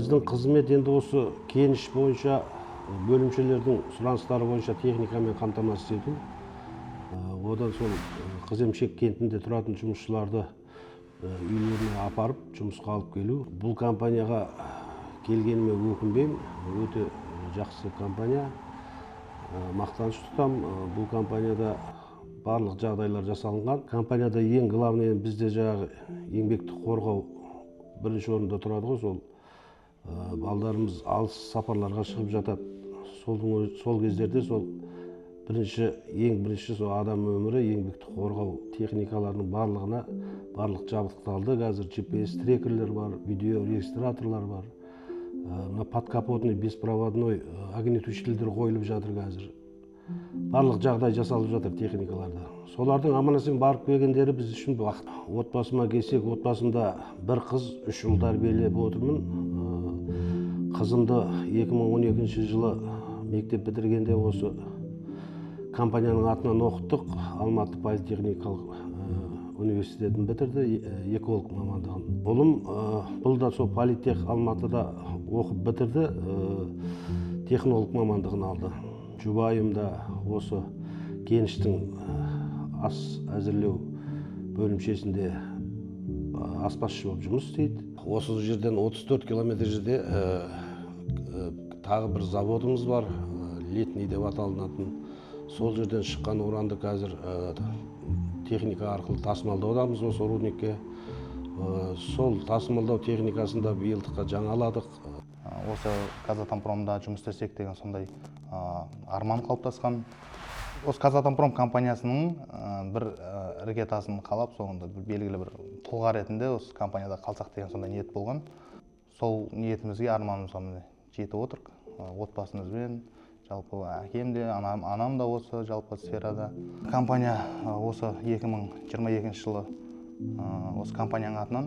Біздің қызмет енді осы кеніш бойынша бөлімшелердің сұраныстары бойынша техникамен қамтамасыз ету. Одан сол Қыземшек кентінде тұратын жұмысшыларды үйлеріне апарып, жұмысқа алып келу. Бұл компанияға келгеніме өкінбеймін, өте жақсы компания. Мақтаныш тұтам. Бұл компанияда барлық жағдайлар жасалынған. Компанияда ең главный бізде жаңағы еңбекті қорғау бірінші орында тұрады ғой. Сол балдарымыз алыс сапарларға шығып жатады. Сол кездерде сол бірінші, ең бірінші сол адам өмірі, еңбекті қорғау техникаларының барлығына барлық жабдықталды. Қазір GPS трекерлер бар, видеорегистраторлар бар, мына подкапотный беспроводной огнетушительдер қойылып жатыр. Қазір барлық жағдай жасалып жатыр техникаларда. Солардың аман есен барып келгендері біз үшін бақыт. Отбасыма келсек, отбасымда бір қыз, үш ұл тәрбиелеп отырмын. Қызымды 2012 жылы мектеп бітіргенде осы компанияның атынан оқыттық. Алматы политехникалық университетін бітірді, эколог мамандығын. Ұлым бұл да сол политех Алматыда оқып бітірді, технолог мамандығын алды. Жұбайым да осы кеніштің ас әзірлеу бөлімшесінде аспазшы болып жұмыс істейді. Осы жерден 34 километр жерде тағы бір заводымыз бар, Летний деп аталынатын. Сол жерден шыққан уранды қазір техника арқылы тасымалдаудамыз осы рудникке. Сол тасымалдау техникасын да биылдыққа жаңаладық. Осы Казатомпромда жұмыс істесек деген сондай арман қалыптасқан. Осы Казатомпром компаниясының бір іргетасын қалап, соңында бір белгілі бір тұлға ретінде осы компанияда қалсақ деген сондай ниет болған. Сол ниетімізге, арманымызға міне жетіп отырмық отбасымызбен. Жалпы әкем де, анам да осы жалпы сферада. Компания осы 2022 жылы осы компанияның атынан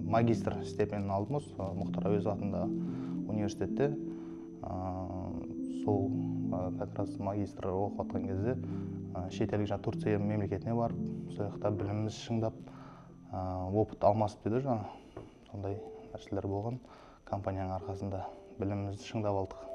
магистр степенін алдым осы Мұхтар Әуезов атындағы университетте. Сол как раз магистр оқып жатқан кезде шетелге, жаңағы Турция мемлекетіне барып, сол жақта білімімізді шыңдап, опыт алмасып дейді ғой, жаңағы сондай нәрселер болған. Компанияның арқасында білімімізді шыңдап алдық.